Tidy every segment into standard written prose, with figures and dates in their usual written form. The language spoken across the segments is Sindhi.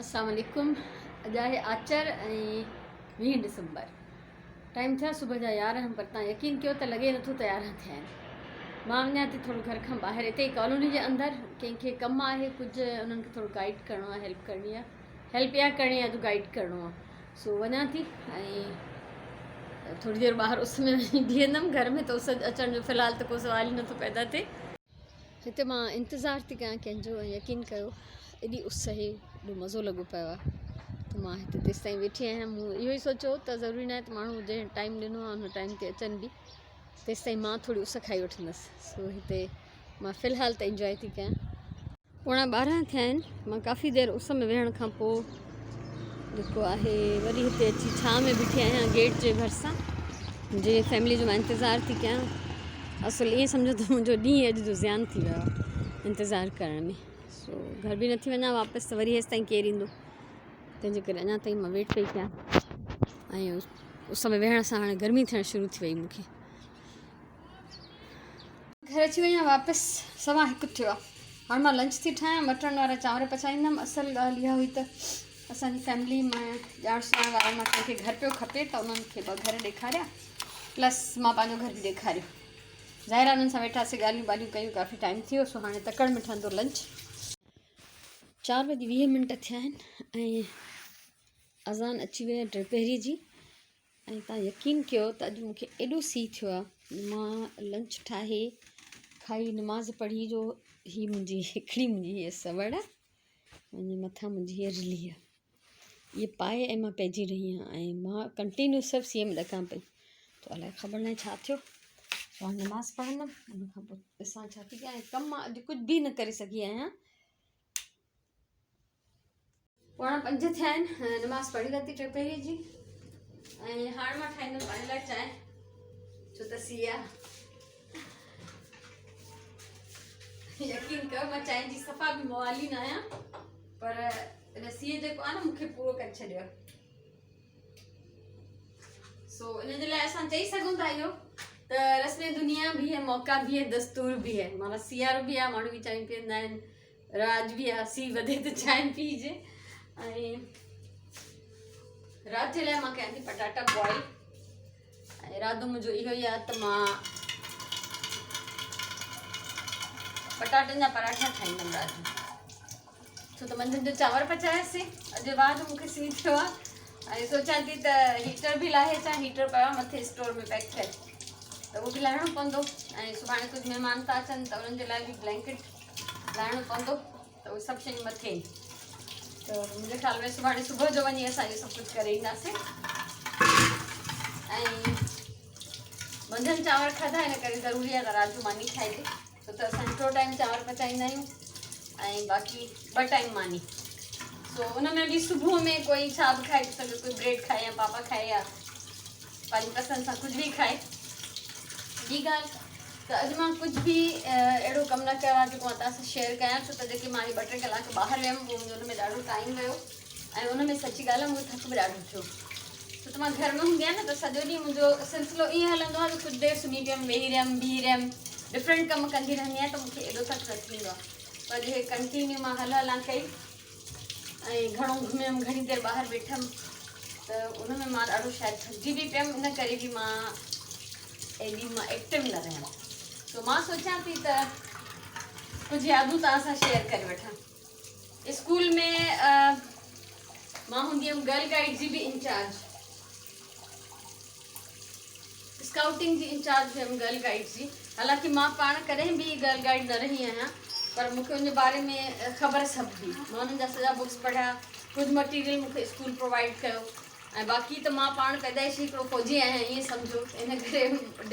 السلام عليڪم اڄ آهي آچر ۽ 20 ڊسمبر ٽائيم ٿيا صبح جا 11 پر تان يقين ڪيو ته لڳي نٿو ته 11 ٿيا آهن. مان وڃان ٿي ٿورو گهر کان ٻاهر اتي ئي ڪالوني جي اندر ڪنهن کي ڪم آهي ڪجهه انهن کي ٿورو گائيڊ ڪرڻو آهي هيلپ ڪرڻي آهي هيلپ اها ڪرڻي آهي جو گائيڊ ڪرڻو آهي سو وڃان ٿي ۽ ٿوري دير ٻاهر اس ۾ وڃي بيهندم گهر ۾ ته اس اچڻ جو في الحال ته ڪو سوال ئي نٿو پيدا ٿئي. هتي مان انتظار ٿي ڪيان ڪنهن جو ۽ يقين ڪيو ايڏي اس آهي ايڏو مزو لڳو پيو آهي ته مان هتي تيستائين ويٺي آهيان مون اهو ئي سوچيو ته ضروري ناهي ته ماڻهو جنهن ٽائيم ڏنو آهي ان ٽائيم تي اچن به تيستائين مان ٿوري اس کائي وٺندس سو هتي مان في الحال ته انجوائي ٿي ڪيان. 11:45 ٿيا آهن مان ڪافي دير اس ۾ ويهڻ کان پوء جيڪو آهي وري هتي اچي ڇانء ۾ بيٺي آهيان گيٽ جي ڀرسان منهنجي فيملي جو مان انتظار ٿي ڪيان اصل ائين سمجهو ته منهنجو ڏينهن اڄ جو زيان ٿي ويو آهي انتظار ڪرڻ ۾ سو گهر به نٿي وڃان واپس ته وري هيستائين ڪير ايندو تنهنجي ڪري اڃا تائين مان ويٽ پئي ڪيان ۽ اس ۾ ويهڻ سان هاڻي گرمي ٿيڻ شروع ٿي وئي مونکي. گهر اچي وئي آهيان واپس 1:15 ٿيو آهي هاڻي مان لنچ ٿي ٺاهيان مٽن وارا چانور پچائيندم اصل ڳالهه اها هئي ته اسانجي فيملي مان ڄاڻ سڃاڻ وارن مان ڪنهن کي گهر پيو کپي ته انهن کي ٻه گهر ڏيکاريا پلس مان پنهنجو گهر به ڏيکاريو ظاهر آهي انهن سان ويٺاسي ڳالهيون ٻالهيون ڪيون ڪافي ٽائيم ٿي ويو سو هاڻي تڪڙ ۾ ٺهندو لنچ. 4 وڄي 20 منٽ ٿيا آهن ۽ اذان اچي وئي آهي ٽيپهري جي ۽ تان يقين ڪيو ته اڄ مون کي ايڏو سي ٿيو آهي مان لنچ ٺاهي کائي نماز پڙهي جو هي منهنجي هڪڙي منهنجي هيء سوڙ آهي منهنجي مٿان منهنجي هيء رلي آهي اهي پائي ۽ مان پئجي رهي آهيان ۽ مان ڪنٽينيو صرف سيء ۾ ڏڪان پئي ته الائي خبر ناهي ڇا ٿيو هاڻي نماز پڙهندم ان کان پوء ڏسان ڇا ٿي ڪيان ۽ ڪم مان اڄ ڪجهه به نه ڪري سگهي آهيان. 4:45 ٿيا آهن نماز پڙهي ورتي ٽيپهري جي ۽ هاڻ مان ٺاهيندم پنهنجي لاء چانهه ڇو ته سي آ يقين ڪيو مان چانهه جي صفا به موالي نه آهيان پر ان سيء جيڪو آهي نه مونکي پورو ڪري ڇڏيو آهي سو ان جي لاء اسان چئي سگهون ٿا اهو ته رسم دنيا به هي موقع به هي دستور به هي معنيٰ سيارو به آهي ماڻهو به چانهه پيئندا آهن رواج به آهي سي وڌي ته چانهه پيئجي ۽ رات جي لاء مان ڪيان ٿي پٽاٽا بوائل ۽ ارادو منهنجو اهو ئي آهي ته مان پٽاٽن جا پراٺا ٺاهيندم رات جو ڇو ته منجهند جو چانور پچاياسين اڄ واهه جو مونکي سي ٿيو آهي ۽ سوچان ٿي ته هيٽر به لاهي اچان هيٽر پيو آهي مٿي اسٽور ۾ پيڪ ٿيل ته اهو به لاهڻو پوندو ۽ سڀاڻي ڪجهه مهمان ٿا اچن ته انهن جي لاء به بلينڪٽ لاهڻو پوندو ته اهي سڀ شيون مٿي آهن ته منهنجي خيال ۾ سڀاڻي صبح جو وڃي اسان اهو سڀ ڪجهه ڪري اينداسين ۽ منجهند چانور کاڌا ان ڪري ضروري آهي ته رات جو ماني کائجي ڇو ته اسان هڪڙو ٽائيم چانور پچائيندا آهيون ۽ باقي ٻه ٽائيم ماني سو ان ۾ به صبح ۾ ڪوئي ڇا به کائي ٿو سگهي ڪوئي بريڊ کائي يا پاپا کائي يا پنهنجي پسند سان ڪجهه به کائي. ٻي ڳالهه ته اڄ مان ڪجهه به اهڙو ڪم نه ڪيو آهي جيڪو مان توهان سان شيئر ڪيان ڇو ته جيڪي مان هي ٻه ٽي ڪلاڪ ٻاهر ويم پوء منهنجو ان ۾ ڏاڍو ٽائيم ويو ۽ ان ۾ سچي ڳالهه آهي مون کي ٿڪ به ڏاڍو ٿيو ڇو ته مان گهر ۾ هوندي آهيان نه ته سڄو ڏينهن منهنجو سلسلو ائين هلندو آهي جو ڪجهه دير سمهي پيم ويهي رهيم بيهي رهيم ڊفرنٽ ڪم ڪندي رهندي آهيان ته مون کي ايڏو ٿڪ نه ٿيندو آهي پر اڄ هي ڪنٽينيو مان هل هلان ڪئي ۽ گهڻو گهميم گهڻي دير ٻاهر ويٺم ته ان ۾ مان ڏاڍو شايد ٿڪجي به پيم ان ڪري به مان ايڏي مان ايڪٽو نه رهيم سو مان سوچيان ٿي ته ڪجهه يادون توهان سان شيئر ڪري وٺان اسڪول ۾ مان هوندي هيم گرل گائيڊ جي به انچارج اسڪائوٽنگ جي انچارج هيم گرل گائيڊ جي حالانڪه مان پاڻ ڪڏهن به گرل گائيڊ نه رهي آهيان پر مون کي ان جي باري ۾ خبر سڀ هئي مان انهن جا سڄا بڪس پڙهيا ڪجهه مٽيريل مون کي اسڪول پرووائيڊ ڪيو ۽ باقي ته مان پاڻ پيدائشي هڪڙو فوجي آهيان ائين سمجهو ان ڪري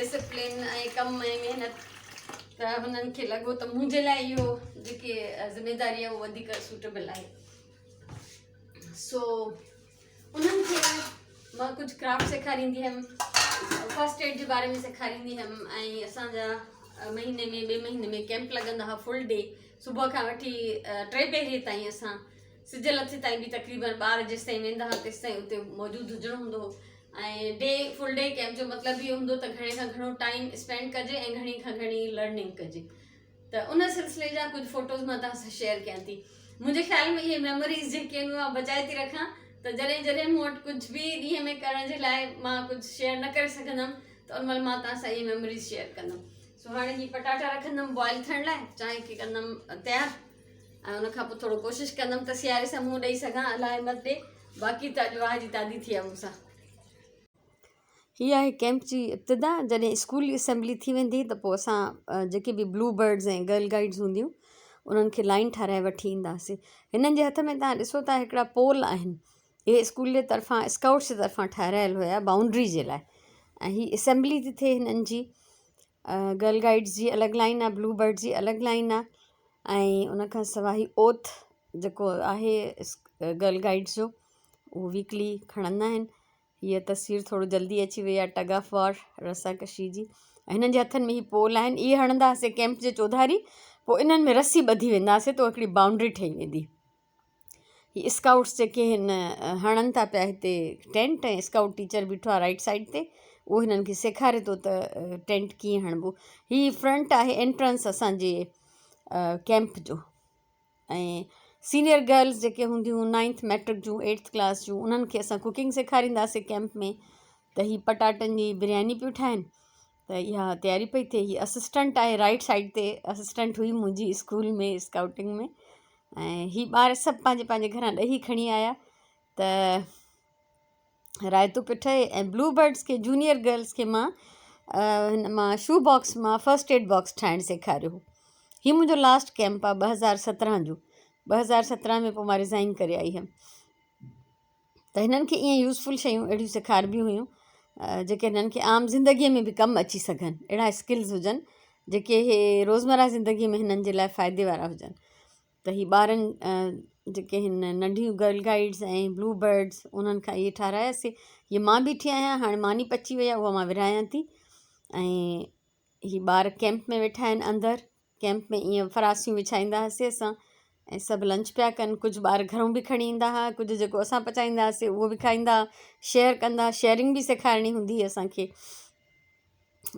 ڊسپلين ۽ ڪم ۽ محنت ته هنن کي لڳو ته منهنجي لاء اهو جيڪي ذميداري آهي اهو وڌيڪ سوٽيبل آهي سو انهن کي مان ڪجهه ڪرافٽ سيکاريندي هيم فرسٽ ايڊ جي باري ۾ سيکاريندي هيم ۽ اسان جا مهيني ۾ ٻئي مهيني ۾ ڪيمپ لڳندا هئا فل ڊي صبح کان وٺي ٽي پهري تائين اسان سج لٿي تائين به تقريبن ٻار جيستائين ويندا هئا تيستائين اتي موجود هجڻو هوندو هو ۽ ڊي فل ڊي ڪيمپ جو مطلب اهو هوندو ته گهڻي کان گهڻو ٽائيم اسپينڊ ڪجي ۽ گهڻي کان گهڻي لرننگ ڪجي ته ان سلسلي جا ڪجهه فوٽوز مان توهان سان شيئر ڪيان ٿي. منهنجي خيال ۾ اهي ميموريز جيڪي آهن اهي مان بچائي ٿي رکان ته جڏهن جڏهن مون وٽ ڪجهه به ڏينهن ۾ ڪرڻ جي لاء مان ڪجهه شيئر نه ڪري سگهندم ته ان مهل مان توهان سان اهي ميموريز شيئر ڪندم. سو هاڻي هي پٽاٽا رکندم بوائل ٿيڻ لاء، چانهه کي ڪندم تيار ۽ ان کان پوء ٿورو ڪوشش ڪندم ته سياري سان منهن ڏئي سگهان، الله همت ڏي. باقي ته اڄ واهه جي تعدي ٿي آهي مون سان. هي آهي ڪئمپ جي ابتدا، جڏهن اسڪول جي اسيمبلي ٿي ويندي ته پوء اسان جيڪي به بلو برڊز ۽ گرل گائيڊز هونديون انهن کي لائين ٺاراهي وٺي اينداسين. هنن جي هٿ ۾ توهان ڏسو ٿا هڪڙا پول آهن. اهي اسڪول جي طرفان اسڪائوٽس جي طرفان ٺارايل هيا بائونڊري جي لاء ۽ هي اسيمبلي ٿي ٿئي هنن جي. گرل گائيڊز جي الڳ لائين آهي، بلو برڊز جي الڳ لائين آهي ۽ ان کان سواء هي اوٿ جيڪو آهي گرل گائيڊز جو اهو ويڪلي کڻندا آهن. هيء تصوير ٿورو جلدي اچي وئي آهي ٽگ آف وار رسا ڪشي جي ۽ هنن جي هٿن ۾ هي پول آهن اهي هڻندا هئاسين ڪئمپ جي چوڌاري پوء انهن ۾ رسي ٻڌي ويندا هئاسين ته هڪڙي بائونڊري ٺهي ويندي. هي اسڪائوٽس جيڪي هن هڻن ٿا پيا هتي ٽينٽ ۽ اسڪائوٽ ٽيچر بيٺو آهي رائٽ سائيڊ تي اهو هنن کي سيکاري ٿو ته ٽينٽ ڪيئن هڻبو. هي فرنٽ آهي انٽرنس اسانجي ڪئمپ جو. ۽ سينئر گرلز جيڪي هونديون هيون نائنٿ ميٽرڪ جون ايٽٿ ڪلاس جون انهن کي اسان ڪوڪنگ سيکارينداسين ڪيمپ ۾ ته هي پٽاٽن جي برياني پيون ٺاهن ته اها تياري پئي ٿئي هي اسسٽنٽ آهي رائٽ سائيڊ تي اسسٽنٽ هئي منهنجي اسڪول ۾ اسڪائوٽنگ ۾ ۽ هي ٻار سڀ پنهنجي پنهنجي گهران ڏهي کڻي آيا ته رائتو پيو ٺهي ۽ بلو برڊس کي جونيئر گرلس کي مان هن مان شو باڪس مان فرسٽ ايڊ باڪس ٺاهڻ سيکاريو هو. هي منهنجو لاسٽ ڪيمپ آهي 2017 جو. 2017 ۾ پوء مان ريزائن ڪري آئي هيم. ته هنن کي ائين يوزفل شيون اهڙيون سيکاربيون هيون جيڪي هنن کي عام زندگيء ۾ به ڪم اچي سگهن. اهڙا اسڪلز هجن جيڪي هي روزمره زندگيء ۾ هنن جي لاء فائدي وارا هجن. ته هي ٻارن جيڪي هن ننڍيون گرل گائيڊس ۽ بلو برڊس انهن کان اهي ٺاراياسي هي مان بيٺي آهيان هاڻي ماني پچي وئي آهي اها مان ورهايان ٿي ۽ هي ٻار ڪيمپ ۾ ويٺا آهن اندر ڪيمپ ۾ ائين فراسيون وڇائيندا هئاسي اسان ۽ سڀ لنچ پيا ڪن ڪجهه ٻار گهرون به کڻي ايندا هئا ڪجهه جيڪو اسان پچائيندا هئاسي اهو به کائيندا هئا شيئر ڪندا شيئرنگ به سيکارڻي هوندي هئي اسانکي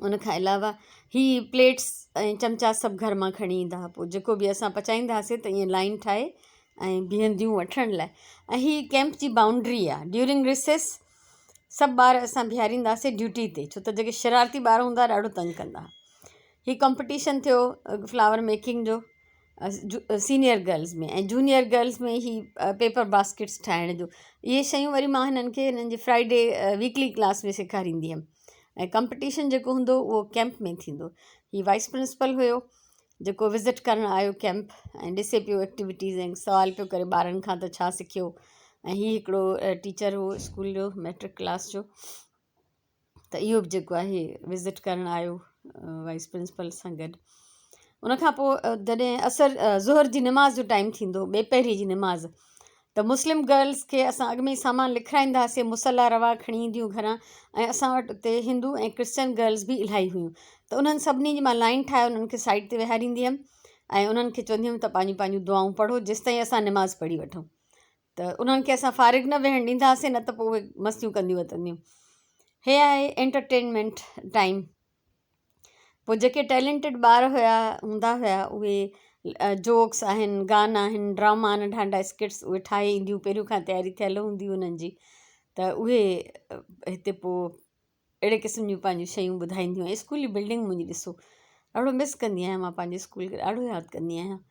ان کان علاوه هي پليٽس ۽ چمچا سڀ گهر مان کڻي ايندا هئا پوء جيڪو به اسان پچائيندا هئاسي ته ائين لائن ٺاهي ۽ بيهنديون وٺڻ لاء ۽ هي ڪيمپ جي بائونڊري آهي ڊيورنگ رسيس سڀ ٻار اسان بيهاريندا هئاسي ڊيوٽي تي ڇو ته جيڪي شرارتي ٻار هوندا هئا ڏاڍو تنگ ڪندا هئا هي ڪمپٽيشن ٿيو فلاور ميڪنگ جو سينيئر گرلز ۾ ۽ جونيئر گرلز ۾ هي پيپر باسڪيٽس ٺاهڻ جو اهي شيون وري مان هنن کي هنن جي فرائيڊي ويڪلي ڪلاس ۾ سيکاريندي هيم ۽ ڪمپٽيشن جيڪو هوندو اهو ڪيمپ ۾ ٿيندو هي وائيس پرنسپل هيو جيڪو وزٽ ڪرڻ آيو ڪيمپ ۽ ڏسي پيو ايڪٽيوٽيز ۽ سوال پيو ڪري ٻارن کان ته ڇا سکيو ۽ هي هڪڙو ٽيچر هو اسڪول جو ميٽرڪ ڪلاس جو ته اهو به جيڪو آهي وزٽ ڪرڻ آيو وائيس پرنسپل سان گڏ ان کان پوء جڏهن عصر ظهر جي نماز جو ٽائيم ٿيندو هو ٻيپهري جي نماز ته مسلم گرلس کي اسان اڳ ۾ ئي سامان لکرائيندا هئاسي مصلا روا کڻي اينديون گهران ۽ اسان وٽ اتي هندو ۽ ڪرسچن گرلس به الاهي هيون ته انهن سڀني جي مان لائن ٺاهي انهن کي سائيڊ تي ويهاريندي هيم ۽ انهن کي چوندي هيم ته پنهنجون پنهنجون دعائون پڙهو جيستائين اسان نماز پڙهي وٺون ته انهن کي اسان فارغ نه ويهڻ ڏيندا هئاسين نه ته پوء اهي مستيون ڪنديون وتنديون. هي آهي انٽرٽينمينٽ ٽائيم. پوء جيڪي ٽيلنٽيڊ ٻار هيا هوندا هيا اهي جوڪس آهن گانا آهن ڊراما ننڍا ننڍا اسڪٽس اهي ٺاهي اينديون پهريون کان تياري ٿيل هوندي انهن جي ته اهي هتي پوء اهڙي قسم جون پنهنجون شيون ٻڌائينديون ۽ اسڪول جي بلڊنگ منهنجي ڏسو ڏاڍو مس ڪندي آهيان مان پنهنجي اسڪول کي ڏاڍو ياد ڪندي آهيان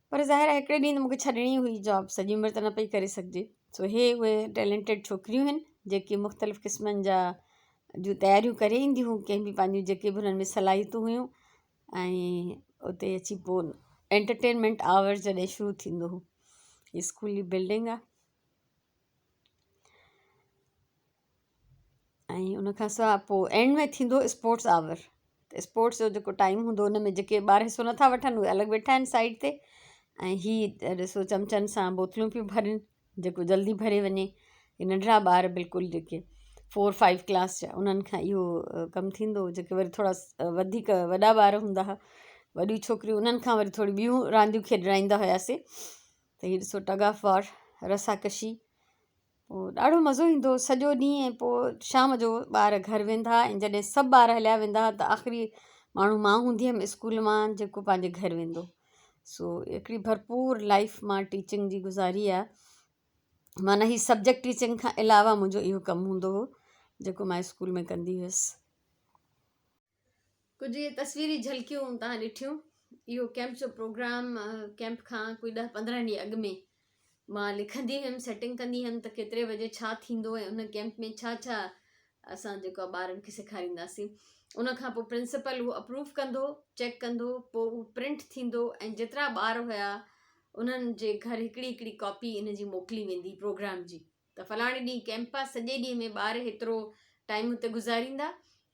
پر ظاهر آهي هڪڙي ڏينهن ته مونکي ڇڏڻي هئي جاب سڄي عمر ته نه پئي ڪري سگهجي سو هي اهي ٽيلنٽيڊ ڇوڪريون آهن جيڪي مختلف قسمن جا جون تياريون ڪري اينديون هيون ڪنهن به پنهنجون جيڪي به هنن ۾ صلاحيتون هيون ۽ اتي اچي پوء انٽرٽينمينٽ آور جڏهن شروع ٿيندو هو اسڪول جي بلڊنگ آهي ۽ ان کان سواء پوء اينڊ ۾ ٿيندو اسپورٽس آور ته اسپورٽس جو جيڪو ٽائيم هوندو ان ۾ جيڪي ٻار حصو نٿا وٺن اهي الڳ ويٺا آهن سائيڊ تي ۽ هي ڏسو چمچن سان بوتلون پيون ڀرن جيڪو جلدي ڀري وڃي هي ننڍڙا ٻار بلڪل جيڪي فور فائيو ڪلاس جا انهن کان اهو ڪم ٿيندو جيڪي وري ٿورا وڌيڪ وڏا ٻار هوندا هئا وڏيون ڇوڪريون انهن کان وري ٿوري ٻيون رانديون کيڏرائيندا هياسي ته هي ڏسو ٽگ آف وار رسا ڪشي پوء ڏاڍو مزو ايندو هو سڄو ڏينهن ۽ پوء شام جو ٻار گهر ويندا ۽ جڏهن سڀ ٻار هليا ويندا ته آخري ماڻهو مان هوندي هيم اسڪول مان جيڪو پنهنجي گهر ويندو. سو هڪڙي ڀرپور لائف مان ٽيچنگ جي گذاري آهي معنيٰ هي سبجيڪٽ ٽيچنگ کان علاوه منهنجو اهو ڪم هوندو هو جيڪو مان اسڪول ۾ ڪندي هيس. ڪجهه اهي تصويري جهلڪيون توهان ڏٺيون اهو ڪيمپ جو پروگرام ڪيمپ کان ڪوئي ڏهه پندرهن ڏينهن اڳ ۾ مان لکندي هيم سيٽنگ ڪندي هيم ته ڪيتري بجي ڇا ٿيندو ۽ ان ڪيمپ ۾ ڇا ڇا اسان جيڪو آهي ٻارن کي سيکارينداسين ان کان پوء پرنسپل اهو اپروو ڪندو چيڪ ڪندو پوء اهو پرنٽ ٿيندو ۽ جيترا ٻار هيا انهن جي گهر هڪڙي هڪڙي ڪاپي ان جي موڪلي ويندي پروگرام جي ته فلاڻي ڏينهن ڪيمپ آهي سڄي ڏينهن ۾ ٻار هيترو ٽائيم هتي گذاريندا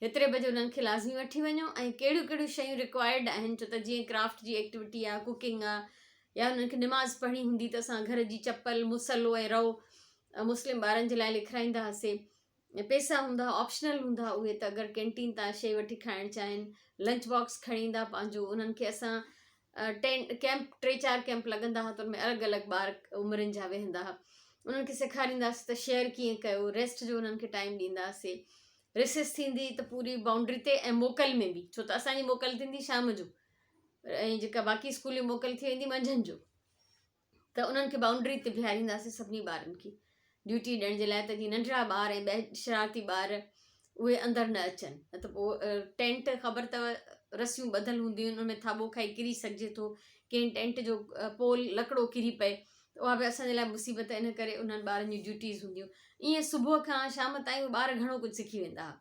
هيتري بجي انهن کي لازمي وٺي وڃو ۽ ڪهڙيون ڪهڙيون شيون رڪوائرڊ آهن ڇو ته جيئن ڪرافٽ جي ايڪٽيوٽي آهي ڪوڪنگ آهي يا انهن کي نماز پڙهڻي هوندي ته اسان گهر جي چپل مصلو ۽ رئو مسلم ٻارن جي لاء لکرائيندا هئاسين پيسا هوندا هئا آپشنل هوندا هئا اهي ته اگر ڪينٽين تان شيء وٺي کائڻ چاهين لنچ باڪس کڻي ايندا پنهنجو انهن کي اسان ٽينٽ ڪيمپ ٽي چار ڪيمپ لڳندا هئا ته ان ۾ الڳ الڳ ٻار عمرين جا ويهندا هئا انهن کي سيکارينداسين ته شيئر ڪيئن ڪيو ريسٽ جو انهن کي ٽائيم ڏينداسين رسيس ٿيندي ته پوري بائونڊري تي ۽ موڪل ۾ به ڇو ته اسانجي موڪل ٿيندي شام جو ۽ جيڪا باقي اسڪول جي موڪل ٿي ويندي منجهند جو ته انهن کي بائونڊري تي بيهارينداسين سڀني ٻارن کي ڊيوٽي ڏيڻ جي لاء ته جيئن ننڍڙا ٻار ۽ ٻه شرارتي ٻار اهي اندر نه اچن نه ته پوء ٽينٽ خبر اٿو رسيون ٻڌل هونديون آهن ان ۾ ٿاٻو کائي ڪري سگهجي ٿو ڪنهن ٽينٽ جو پول لڪڙو ڪري پئي ته اها به اسان جي لاء مصيبت ان ڪري انهن ٻارن جون ڊيوٽيز هونديون ائين صبح کان شام تائين اهي ٻار گهڻو ڪجهه سکي ويندا هئا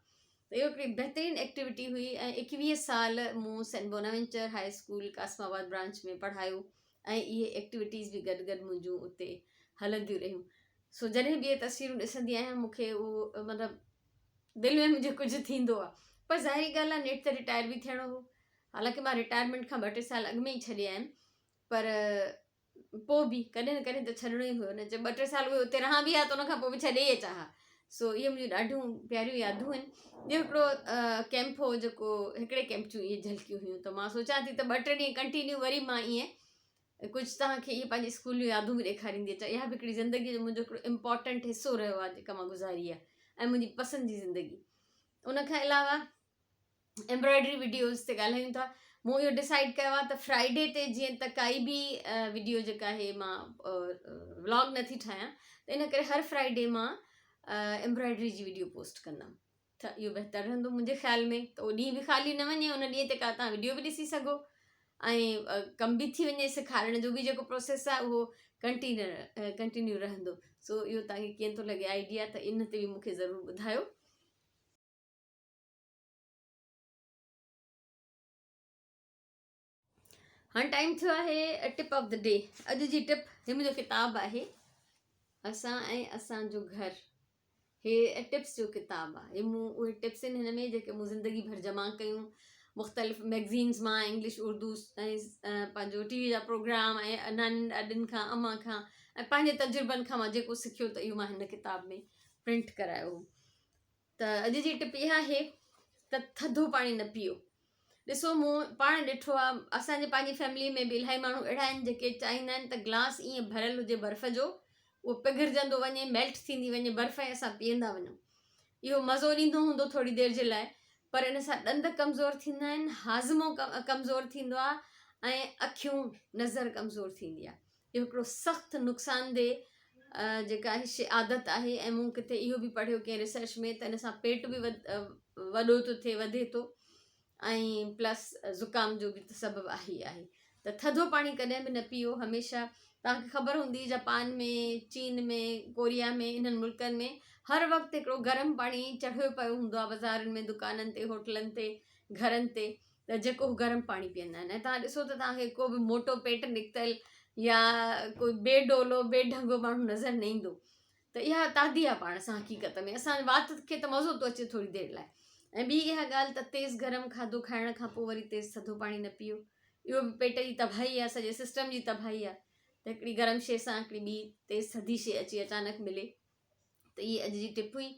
ته اهو هڪڙي بهترين ايڪٽيوٽي هئي ۽ 21 سال مون Saint Bonaventure high school Qasimabad branch ۾ پڙهايو ۽ اهي ايڪٽيوٽيز به گڏ گڏ منهنجون اتي هلنديون رهيون سو جڏهن به اهي تصويرون ڏسندي آهيان مون کي اهو مطلب دل ۾ منهنجي ڪجهه ٿيندو آهي پر ظاهري ڳالهه آهي نيٺ ته رٽائر به ٿيڻو هو حالانڪه مان رٽائرمينٽ کان ٻه ٽي سال اڳ ۾ ئي ڇڏي آيم پر پوء به ڪڏهن نه ڪڏهن ته ڇڏڻو ئي هيو نه جي ٻه ٽي سال اهي اتي رهان به ها ته ان کان پوء به ڇڏي ئي اچان ها سو اهي منهنجون ڏاڍيون پياريون يادون آهن ٻيو هڪڙو ڪيمپ هو جيڪو هڪڙي ڪيمپ جون اهي جهلڪيون هيون ته مان سوچان ٿي ته ٻه ٽي ڏينهن ڪنٽينيو وري مان ائين ڪجهه توهان کي اهي پنهنجي اسڪول جون يادون به ڏيکاريندي اچان اها به هڪڙي زندگي جو منهنجو هڪڙو امپورٽنٽ حصو رهيو آهي جيڪا مان گذاري آهي ۽ منهنجي پسند جي زندگي ان کان علاوه ايمبرائڊري وڊيوز تي ڳالهايون ٿا مون اهو ڊسائيڊ ڪيو آهي ته فرائيڊي تي جيئن ته ڪائي به وڊيو جيڪا آهي مان ولاگ نٿي ٺاهيان ته ان ڪري هر فرائيڊي مان ايمبرائڊري جي وڊيو پوسٽ ڪندم ته اهو بهتر رهندو منهنجي خيال ۾ ته اهو ڏينهن به خالي نه وڃي ان ڏينهن تي ڪا تان وڊيو به ڏسي سگهو ۽ ڪم به ٿي وڃي سيکارڻ جو به جيڪو پروسيس آهي اهو ڪنٽينر ڪنٽينيو رهندو سو اهو تانکي ڪيئن ٿو لڳي آئيڊيا ته ان تي به مونکي ضرور ٻڌايو هاڻ ٽائيم ٿيو آهي ٽپ آف the D اڄ جي ٽپ هي منهنجو ڪتاب آهي اسان ۽ اسان جو گهر هي ٽپس جو ڪتاب آهي هي مون اهي ٽپس آهن هن ۾ جيڪي مون زندگي ڀر جمع ڪيون مختلف ميگزينز مان انگلش اردو ۽ پنهنجو ٽي وي جا پروگرام ۽ نانين ڏاڏين کان امان کان ۽ پنهنجي تجربن کان مان جيڪو سکيو ته اهو مان هن ڪتاب ۾ پرنٽ ڪرايو هو ته اڄ جي ٽپ اها آهي ته ٿڌو پاڻي نه پيئو. ڏسو مون پاڻ ڏٺو آهي اسان جي پنهنجي فيملي ۾ به الاهي ماڻهو اهڙا آهن جيڪي چاهيندا آهن ته گلاس ائين ڀريل هجي برف جو اهو پگهرجندو وڃي ميلٽ ٿيندي وڃي برف ۽ اسان پيئندا وڃون اهو مزو ڏيندو هوندو ٿوري دير جي لاء پر ان سان ڏند ڪمزور ٿيندا آهن هاضمو ڪمزور ٿيندو آهي ۽ اکيون نظر ڪمزور ٿيندي آهي اهو هڪڙو سخت نقصان ده جيڪا آهي شي عادت آهي ۽ مون ڪٿي اهو به پڙهيو ڪنهن ريسرچ ۾ ته ان سان پيٽ به وڏو ٿو ٿئي وڌي ٿو ۽ پلس زڪام جو به سبب آهي آهي ته ٿڌو پاڻي ڪڏهن به نه پيئو هميشه توهان کي خبر هوندي جاپان ۾ چين ۾ ڪوريا ۾ انهن ملڪن ۾ هر وقت هڪڙو گرم پاڻي چڙهيو پيو هوندو آهي بازارن ۾ دڪانن تي هوٽلن تي گهرن تي ته جيڪو هو گرم پاڻي پيئندا آهن ۽ توهان ڏسو ته توهان کي ڪو به موٽو پيٽ نڪتل يا ڪوئي بي ڊولو بي ڍنگو ماڻهو نظر نه ايندو ته اها تعدي آهي پاڻ سان حقيقت ۾ اسان وات کي ته مزو ٿو اچي ٿوري دير لاء ۽ ٻي اها ڳالهه ته تيز گرم کاڌو کائڻ کان پوء وري تيز ٿڌو پاڻي نه پيئو اهو به پيٽ جي تباهي آهي سڄي سسٽم جي تباهي آهي ته هڪڙي گرم شيء سان هڪڙي ٻي تيز ٿڌي شيء اچي اچانڪ ملي ته اهي اڄ جي ٽپ هئي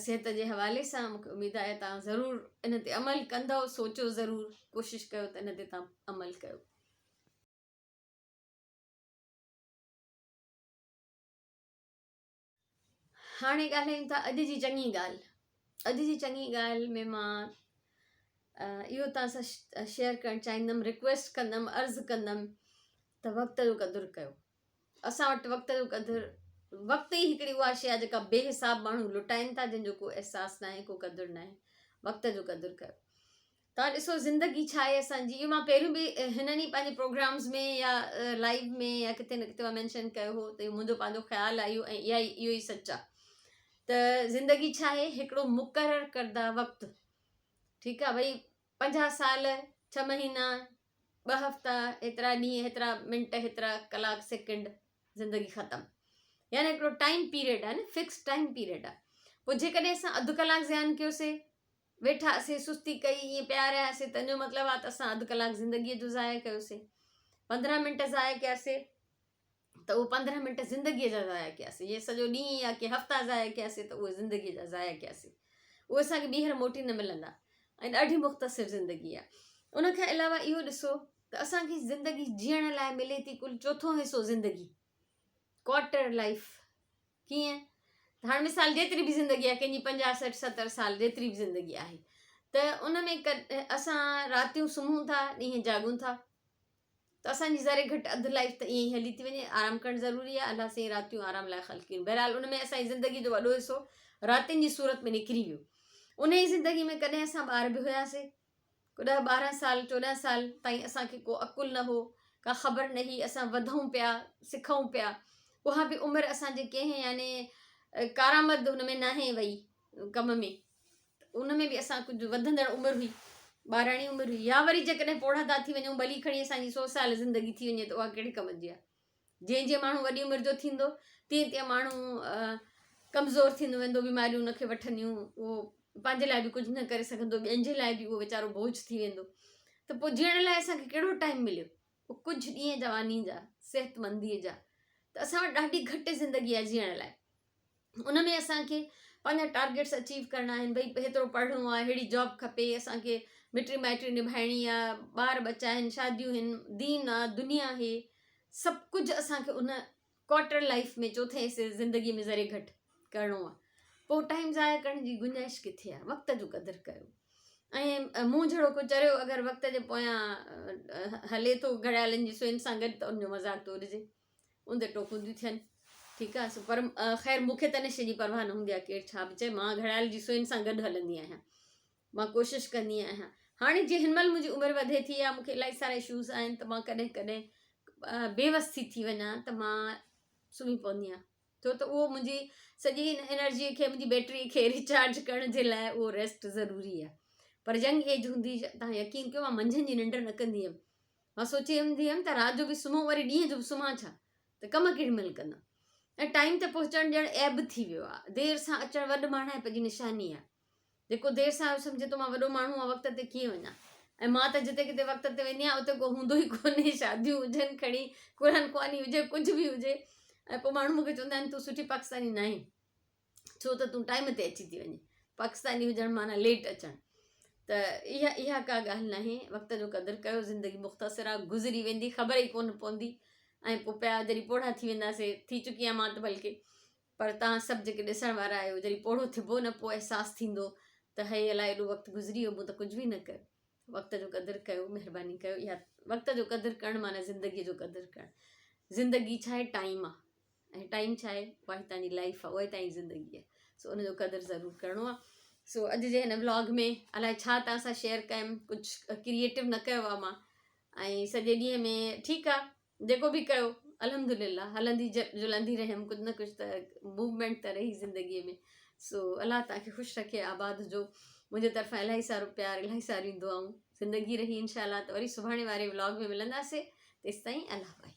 صحت جي حوالي سان مونکي اميد آهي توهان ضرور ان تي عمل ڪندؤ سوچو ضرور ڪوشش ڪيو ته ان تي توهان عمل ڪيو. هاڻي ڳالهايون ٿا اڄ جي چڱي ڳالهه اڄ جي چڱي ڳالهه ۾ مان اهو توهان سان شيئر ڪرڻ چاهيندم رڪويسٽ ڪندم عرض ڪندم ته وقت جو قدر ڪيو. اسان وٽ وقت جو قدر وقت ئي هڪڙي اها شيء آهي جيڪا بي حساب ماڻهو لٽائن ٿا جنهن جو ڪو احساس ناهي ڪو قدر ناهي. وقت جو قدر ڪيو. توهان ڏسو زندگي ڇا آهي اسان جي اهو مان پهريون به هنن ئي پنهنجي پروگرامز ۾ يا لائيو ۾ يا ڪٿي نه ڪٿي مان مينشن ڪيو هو ته اهو منهنجو پنهنجو خيال آهي اهو ۽ اها ئي اهو ئي سچ آهي ته زندگي ڇا آهي هڪڙو مقرر ڪرده وقت ٺيڪ آهي ڀئي 50 سال 6 مهينا ٻه هفتا هيترا ڏينهن هيترا منٽ هيترا ڪلاڪ سيڪنڊ زندگي ختم يعني هڪڙو ٽائيم پيريڊ آهي نه فڪس ٽائيم پيريڊ آهي پوء جيڪڏهن اسان اڌ ڪلاڪ زيان ڪيوسي ويٺاسي سستي ڪئي ائين پيا رهياسي تنهن جو مطلب آهي ته اسان اڌ ڪلاڪ زندگيء جو ضايع ڪيوسي 15 منٽ ضايع ڪياسي ته اهو 15 منٽ زندگيء جا ضايع ڪياسي جي سڄو ڏينهن يا ڪي هفتا ضايع ڪياسي ته اهي زندگيء جا ضايع ڪياسي اهي اسان کي ٻيهر موٽي نه ملندا ۽ ڏاڍي مختصر زندگي آهي ان کان علاوه اهو ڏسو ته اسان کي زندگي جيئڻ لاء ملي ٿي ڪل چوٿون حصو زندگي ڪوارٽر لائف ڪيئن ته هاڻ مثال جيتري به زندگي آهي ڪنهن جي 50 60 70 سال جيتري به زندگي آهي ته ان ۾ اسان راتيون سمهون ٿا ڏينهن جاڳون ٿا ته اسان جي ذري گهٽ اڌ لائف ته ائين ئي هلي ٿي وڃي آرام ڪرڻ ضروري آهي الله سائين راتيون آرام لاء خلقيون بهرحال ان ۾ اسان جي زندگي جو وڏو حصو راتين جي صورت ۾ نڪري ويو ان ئي زندگي ۾ ڪڏهن اسان ٻار به هياسي ڪو ڏهه ٻارهن سال چوڏهن سال تائين اسان کي ڪو عقل نه هو ڪا خبر نه هئي اسان وڌون پيا سکون پيا اها به عمر اسان جي ڪنهن يعني ڪارآمد ان ۾ ناهي وئي ڪم ۾ ان ۾ به اسان ڪجهه وڌندڙ عمر هئي ٻاراڻي عمر هئي يا وري جيڪڏهن پوڙها ٿا ٿي وڃون ڀلي کڻي اسان جي سو سال زندگي ٿي وڃي ته اها ڪهڙي ڪم جي آهي جيئن جيئن ماڻهو وڏي عمر جو ٿيندو تيئن تيئن ماڻهو ڪمزور ٿيندو ويندو بيماريون ان کي وٺنديون اهو پنهنجي لاء به ڪجهه نه ڪري سگهندو ٻين جي لاء به اهو ويچارو بوجه ٿي ويندو ته پوء جيئڻ لاء اسان کي ڪهڙو ٽائيم مليو اهو ڪجهه ڏينهن جواني جا صحتمندي جا ته اسان وٽ ڏاڍي گهٽ زندگي آهي جيئڻ لاء ان ۾ اسان کي پنهنجا ٽارگيٽس اچيو ڪرڻا آهن ڀئي هيترو پڙهڻو آهي ههڙي جاب کپي اسان کي مٽي مائٽي نڀائڻي آهي ٻار ٻچا آهن شاديون آهن دين آهي دنيا آهي سڀ ڪجهه اسان کي ان ڪوارٽر لائف ۾ چوٿين حصي زندگي ۾ ذري گهٽ ڪرڻو آهي پوء ٽائيم ضايع ڪرڻ جي گنجائش ڪٿي آهي وقت جو قدر ڪيو ۽ مون جهڙو ڪو چريو اگر وقت جي پويان هلي ٿو گهڙيالن جي سوين سان گڏ ته ان جو مذاق ٿو اڏجي ان تي ٽوڪون ٿيون ٿين ٺيڪ آ سو پر خير مون کي ته ان شيء جي پرواهه نه هوندي آ ڪير ڇا به چئي مان گهڙيال جي سوين سان گڏ هلندي آهيان مان ڪوشش ڪندي آهيان هاڻي جي هن مهل منهنجي عمر وڌي ٿي يا مون کي الاهي سارا اشوز آهن ته مان ڪڏهن ڪڏهن بيوس ٿي ٿي وڃان ته مان سمهي پوندي آهيان ڇو ته اهو منهنجي سڄي انرجي کي منهنجي بيٽري کي ريچارج ڪرڻ جي لاء اهو ريسٽ ضروري آهي پر ينگ ايج هوندي تان يقين ڪيو مان منجهند جي ننڊ نه ڪندي هيم مان سوچي هوندي هيم ته رات جو به سمهون وري ڏينهن جو به سمهان ڇا ته ڪم ڪهڙي مهل ڪندم ۽ ٽائيم تي پهچڻ ڄڻ عيب ٿي ويو آهي دير سان اچڻ وڏ ماڻهائپ جي نشاني آهي جيڪو دير سان آيو سمجهي ٿو مان وڏو ماڻهو آهيان وقت تي ڪيئن وڃان ۽ مان ته جتي ڪٿي وقت تي ويندي آهيان اتي ڪو هوندو ئي ڪونهي شاديون هجن کڻي قرآن خواني هجي ڪجهه به هجي ۽ پوء ماڻهو مونکي چوندا آهن تون سٺي پاڪستاني ناهين ڇو ته تون ٽائيم تي اچي ٿي وڃين پاڪستاني هجڻ معنيٰ ليٽ اچڻ ته اها اها ڪا ڳالهه ناهي وقت جو قدر ڪيو زندگي مختصر آهي گذري ويندي خبر ئي ڪونه پوندي ۽ پوء پيا جڏهن پوڙها ٿي وينداسي ٿي چڪي آهيان مان ته بلڪه پر توهان سڀ جيڪي ڏسڻ وارا آهيو جڏهن پوڙهو ٿبو نه پوء احساس ٿيندو ته هي الائي ايڏو وقت گذري ويو مون ته ڪجهه به نه ڪيو وقت جو قدر ڪيو مهرباني ڪيو اها وقت جو قدر ڪرڻ معنيٰ زندگي جو قدر ڪرڻ زندگي ڇا آهي ٽائيم آهي ۽ ٽائيم ڇا آهي اها ئي تنهنجي لائيف آهي اها ئي تنهنجي زندگي آهي سو ان جو قدر ضرور ڪرڻو آهي سو اڄ جي هن ولاگ ۾ الائي ڇا توهان سان شيئر ڪيم ڪجهه ڪريئيٽو نه ڪيو آهي مان ۽ سڄي ڏينهن ۾ ٺيڪ آهي جيڪو به ڪيو الحمد لله هلندي جلندي رهيم ڪجهه نه ڪجهه ته موومينٽ ته رهي زندگي ۾ سو الله توهان کي خوش رکي آباد هجو منهنجي طرفان الاهي سارو پيار الاهي ساريون دعائون زندگي رهي انشاء الله ته وري سڀاڻي واري ولاگ ۾ ملنداسي تيستائين الله باهي.